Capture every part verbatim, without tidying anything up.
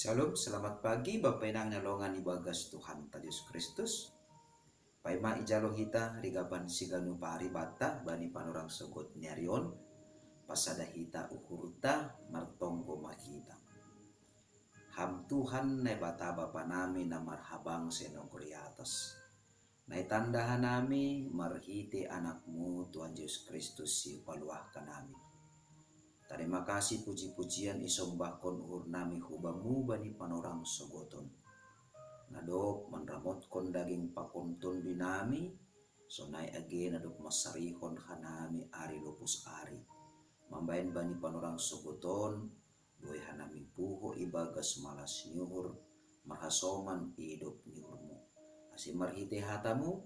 Shalom, selamat pagi Bapa inang na longan ibagas Tuhan ta Jesus Kristus. Paima ijalo hita rigapan siganu pari bata bani panorang sogot niarion. Pasada hita uhurta martonggo ma hita. Ham Tuhan Naibata Bapa nami na marhabang senogor i atas. Naitanda hanami marhite anakmu Tuhan Jesus Kristus si paluahka nami. Tarima kasih puji-pujian isombahkon uhur nami hubamu bani panorang sogoton. Nadok manramotkon daging pakon tondi nami, sonai age nadok masarihon hanami ari lopus ari. Mambaen bani panorang sogoton, boi hanami puho ibagas malas ni uhur, marhasoman idop ni uhurmu. Ase marhite hatamu,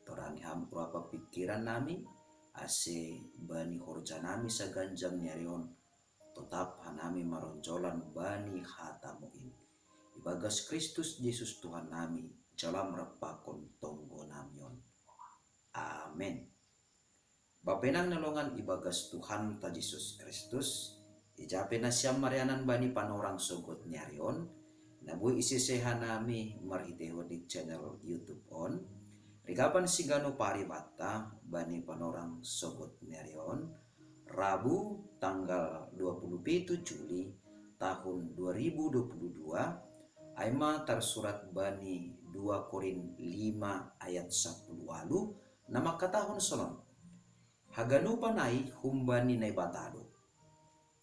torangi ham rapa pikiran nami, ase bani horja nami saganjang niarion, totap hanami maronjolan bani hatamu in. Ibagas Kristus Jesus Tuhan nami, jalam rapakon tonggo nami on. Amen. Bapa inang na longan ibagas Tuhan ta Jesus Kristus, ijape nasiam marianan bani panorang sogot niarion, na boi isese hanami marhitehon di channel YouTube on, rigapan siganu pari bata bani panorang sogot niarion, Rabu tanggal dua puluh pitu Juli tahun dua ribu dua puluh dua, aima tarsurat bani dua Korin lima ayat sapuluh walu, na mangkatahon sonon. Haganupan ai humbani Naibata do.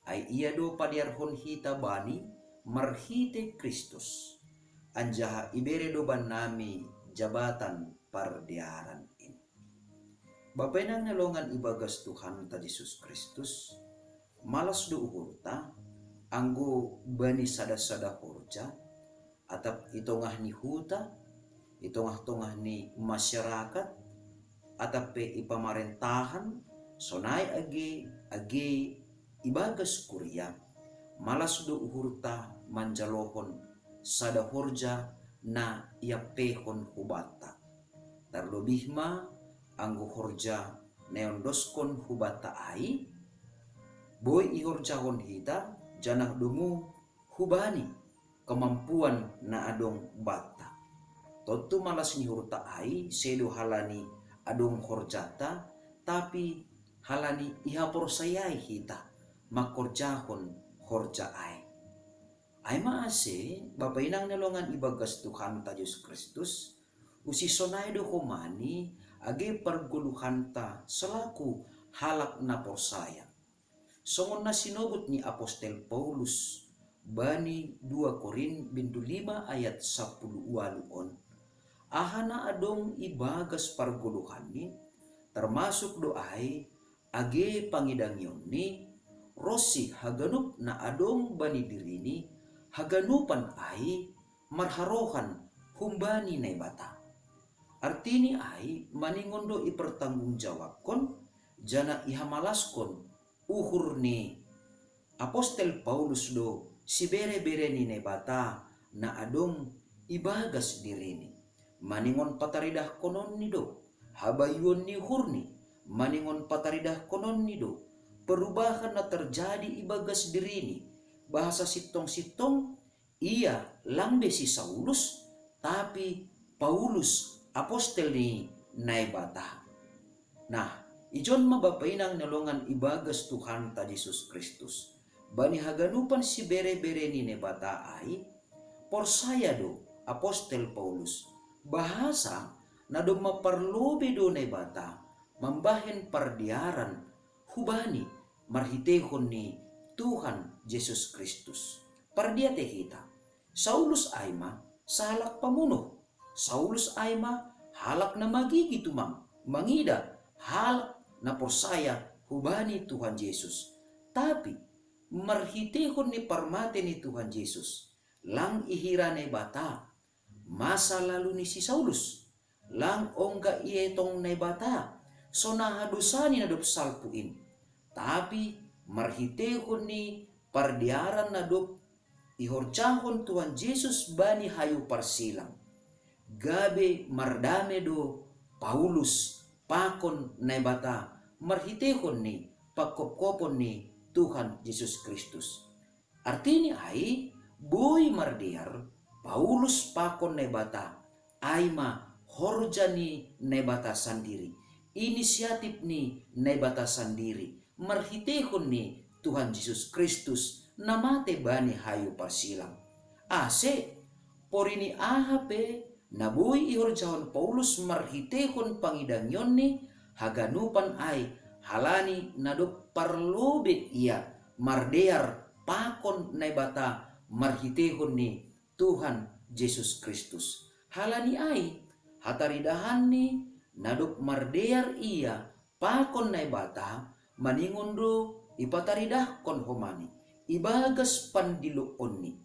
Ai ia do padiarhon hita bani marhite Kristus. Anjaha ibere do bannami jabatan pardiaran in. Bapa inang na longan ibagas Tuhan ta Jesus Kristus, malas do uhurta, anggo bani sada-sada horja, atap i tongah ni huta, i tongah-tongah ni masyarakat, atap pe i pamarentahan, sonai age, age ibagas kuria, malas do uhurta manjalohon sada horja na iampehon hubanta. Tarlobih ma anggo horja na iondoskon hubanta ai, boi ihorjahon hita, janah domu hubani kemampuan na adong banta. Tontu malas ni uhurta ai sedo halani adong horjanta, tapi halani ihaporsayai hita mangkorjahon horja ai. Aima ase, Bapa inang na longan ibagas Tuhan ta Jesus Kristus, usih sonai do homani age pargoluhanta selaku halak na porsaya. Songon na sinobut ni apostel Paulus bani dua Korin bindu lima ayat sapuluh walu on, aha na adong ibagas pargoluhanni, termasuk do ai age pangidangionni, ronsi haganup na adong bani dirini, haganupan ai marharohan humbani Naibata. Artini ai maningon do ipertanggungjawabkon, janah ihamalaskon uhur ni apostel Paulus do sibere-bere ni Naibata na adong ibagas dirini. Maningon pataridahkononni do habayuon ni uhurni, maningon pataridahkononni do perubahan na terjadi ibagas dirini, bahasa sintong-sintong ia lang be si Saulus, tapi Paulus, apostel ni Naibata. Nah, ijon ma Bapa inang na longan ibagas Tuhan ta Jesus Kristus. Bani haganupan sibere-bere ni Naibata ai, porsaya do apostel Paulus, bahasa na domma parlobei do Naibata mambahen pardiaran hubani marhitehon ni Tuhan Jesus Kristus. Pardiate hita, Saulus ai ma sahalak pamunuh. Saulus ai ma halak na magigi tumang, mangida halak na porsaya hubani Tuhan Jesus. Tapi marhitehon ni parmate ni Tuhan Jesus, lang ihira Naibata masa lalu ni si Saulus, lang ongga ietong Naibata sonaha dosani na dob salpu in. Tapi marhitehon ni pardiaran na dob ihorjahon Tuhan Jesus bani hayu parsilang, gabe mardame do Paulus pakon Naibata marhitehon ni panghophopon ni Tuhan Jesus Kristus. Artini ai, Boi mardear Paulus pakon Naibata, ai ma horja ni Naibata sandiri, inisiatif ni Naibata sandiri, marhiteihon ni Tuhan Jesus Kristus na mate bani hayu parsilang. Ase, porini aha pe na boi ihorjahon Paulus marhiteihon pangidangionni, haganupan ai, halani na dob parlobei ia mardear pakon Naibata marhiteihon ni Tuhan Jesus Kristus. Halani ai, hataridahanni na dob mardear ia pakon Naibata, maningon do ipataridahkon homani ibagas pandiloonni.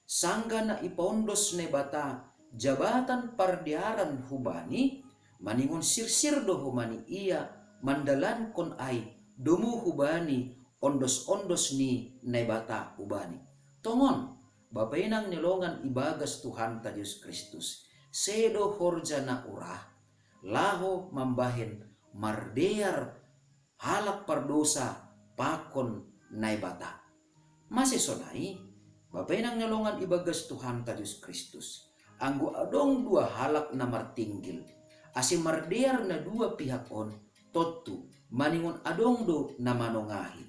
Sanggah na ipaondos Naibata jabatan pardearan hubani, maningon sirsir do homani ia mandalankon ai domu hubani ondos-ondos ni Naibata hubani. Tongon, Bapa inang ni longan ibagas Tuhanta Jesus Kristus, sedo horja na urah laho mambahen mardear halak pardosa pakon Naibata. Mase sonai, Bapa inang ni longan ibagas Tuhanta Jesus Kristus, anggo adong dua halak na martinggil, ase mardear na dua pihak on, tontu, maningon adong do na manongahi.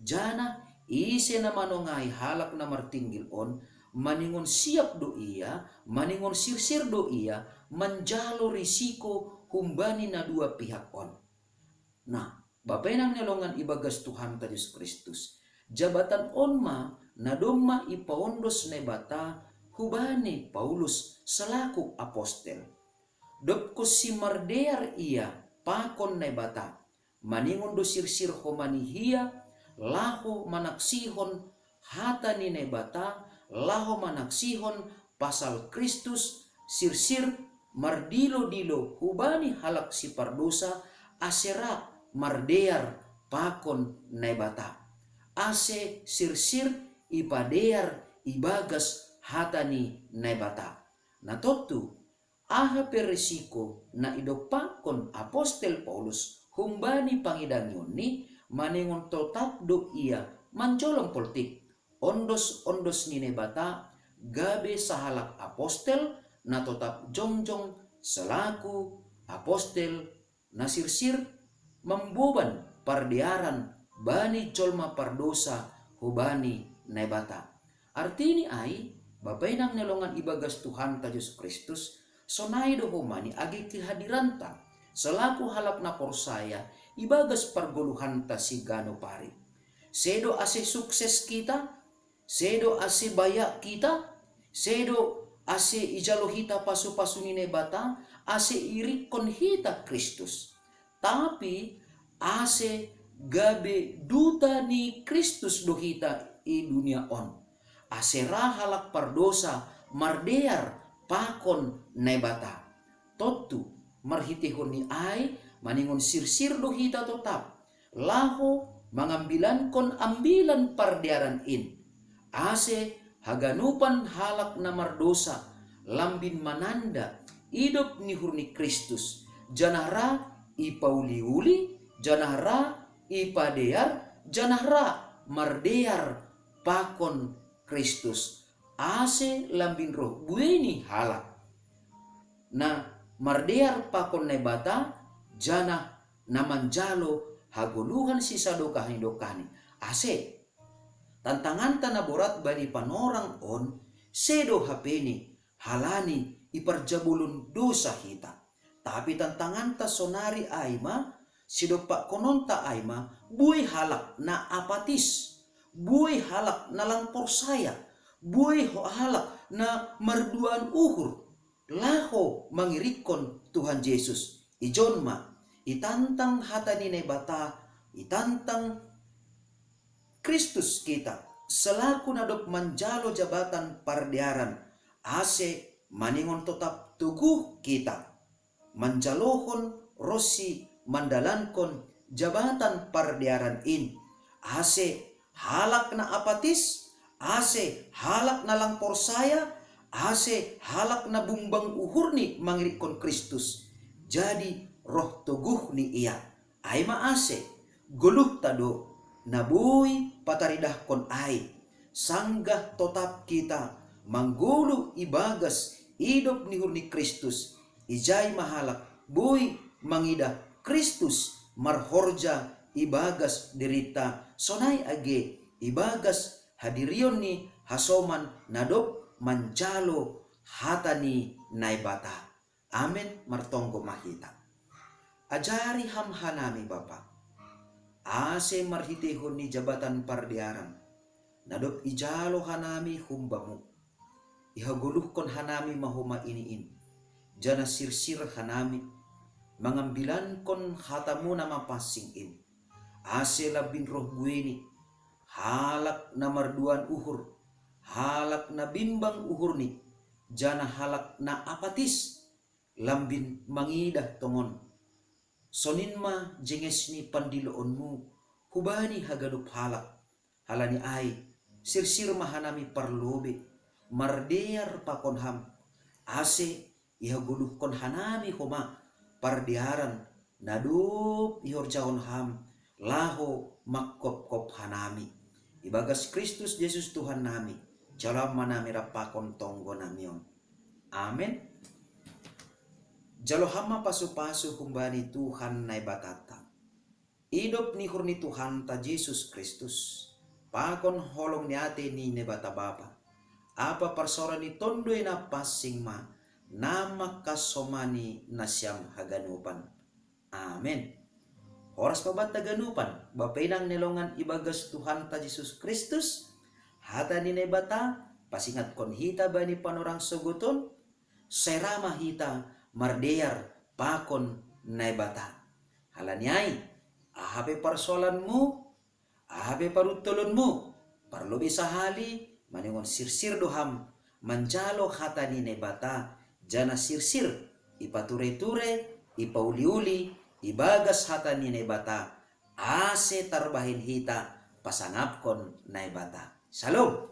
Janah ise na manongahi halak na martinggil on, maningon siap do ia, maningon sirsir do ia manjalo risiko humbani na dua pihak on. Nah, Bapa inang ni longan ibagas Tuhanta Jesus Kristus, jabatan on ma na domma ipaondos Naibata hubani Paulus selaku apostel. Dob konsi mardear ia pakon Naibata, maningon do sirsir homani ia laho manaksihon hata ni Naibata, laho manaksihon pasal Kristus, sirsir mardilo-dilo hubani halak sipardosa, ase ra mardear pakon Naibata, ase sirsir ipadear ibagas hata ni Naibata. Na tontu, aha pe risiko na idompakkon apostel Paulus humbani pangidangionni, maningon totap do ia manjolom poltik, ondos-ondos ni Naibata, gabe sahalak apostel na totap jongjong selaku apostel na sirsir mamboban pardearan bani jolma pardosa hubani Naibata. Artini ai, Bapa inang ni longan ibagas Tuhanta Jesus Kristus, sonai do homani age kehadiranta selaku halak na porsaya ibagas pargoluhanta siganup ari. Sedo ase sukses hita, sedo ase bayak hita, sedo ase ijalo hita pasu-pasu ni Naibata, ase irikkon hita Kristus. Tapi ase gabe duta ni Kristus do hita i dunia on, ase ra halak pardosa mardear pakon Naibata. Tontu, marhiteihon ni ai, maningon sirsir do hita totap laho mangambilankon ambilan pardearan in, ase haganupan halak na mardosa lambin mananda idop ni uhur ni Kristus, janah ra ipauli-uli, janah ra ipadear, janah ra mardear pakon Kristus, ase lambin roh buei ni halak na mardear pakon Naibata, janah na manjalo hagoluhan sisadokah ni dokahni. Ase, tantanganta na borat bani panorang on, sedo hapeni, halani iparjabolon dosa hita. Tapi tantanganta sonari ai ma, sidompakkononta ai ma, buei halak na apatis, buei halak na lang porsaya, buei ho-, halak na marduaan uhur laho mangirikkon Tuhan Jesus. Ijon ma, itantang hata ni Naibata, itantang Kristus hita, selaku na dob manjalo jabatan pardearan, ase maningon totap toguh hita manjalohon ronsi mandalankon jabatan pardearan in, ase halak na apatis, ase halak na lang porsaya, ase halak na bumbang uhurni mangirikkon Kristus, jadi roh toguh ni ia. Ai ma ase, goluhta do na boi pataridahkon ai, Sanggah totap hita manggoluh ibagas idop ni uhur ni Kristus, ijai ma halak boi mangidah Kristus marhorja ibagas dirinta, sonai age ibagas hadirion ni hasoman na dob manjalo hata ni Naibata. Amen. Martonggo ma hita. Ajari Ham hanami, Bapa, ase marhiteihon ni jabatan pardearan na dob ijalo hanami hum Bamu, ihagoluhkon hanami ma homa iniin, janah sirsir hanami mangambilankon hata-Mu na mapansing in, ase lambin roh bueini halak na marduan uhur, halak na bimbang uhurni, janah halak na apatis lambin mangidah tongon. Sonin ma jenges ni pandiloon-Mu hubani haganup halak. Halani ai, sirsir ma hanami parlobei, mardear pakon Ham, ase ihagoluhkon hanami homa pardearan na dob ihorjahon Ham laho mangkopkop hanami. Ibagas Kristus Jesus Tuhannami, jalo Ham ma nami rap pakon tonggonami on. Amen. Jalo Ham ma pasupasu humbani Tuhan Naibatanta, idop ni uhur ni Tuhanta Jesus Kristus, pakon holong ni atei ni Naibata Bapa, ampa parsaoran ni Tonduei Napansing ma na mangkasomani nasiam haganupan. Amen. Horas ma banta haganupan, bapa inang na hinaholongan ibagas Tuhanta Jesus Kristus. Hata ni Naibata pasingatkon hita bani panorang sogot on, sai ra ma hita mardear pakon Naibata. Halani ai, aha pe parsoalanmu, aha pe paruntolonmu, parlobei sahali maningon sirsir do Ham manjalo hata ni Naibata, janah sirsir ipature-ture, ipauliuli ibagas hata ni Naibata, ase tarbahen hita pasangapkon Naibata. Shalom.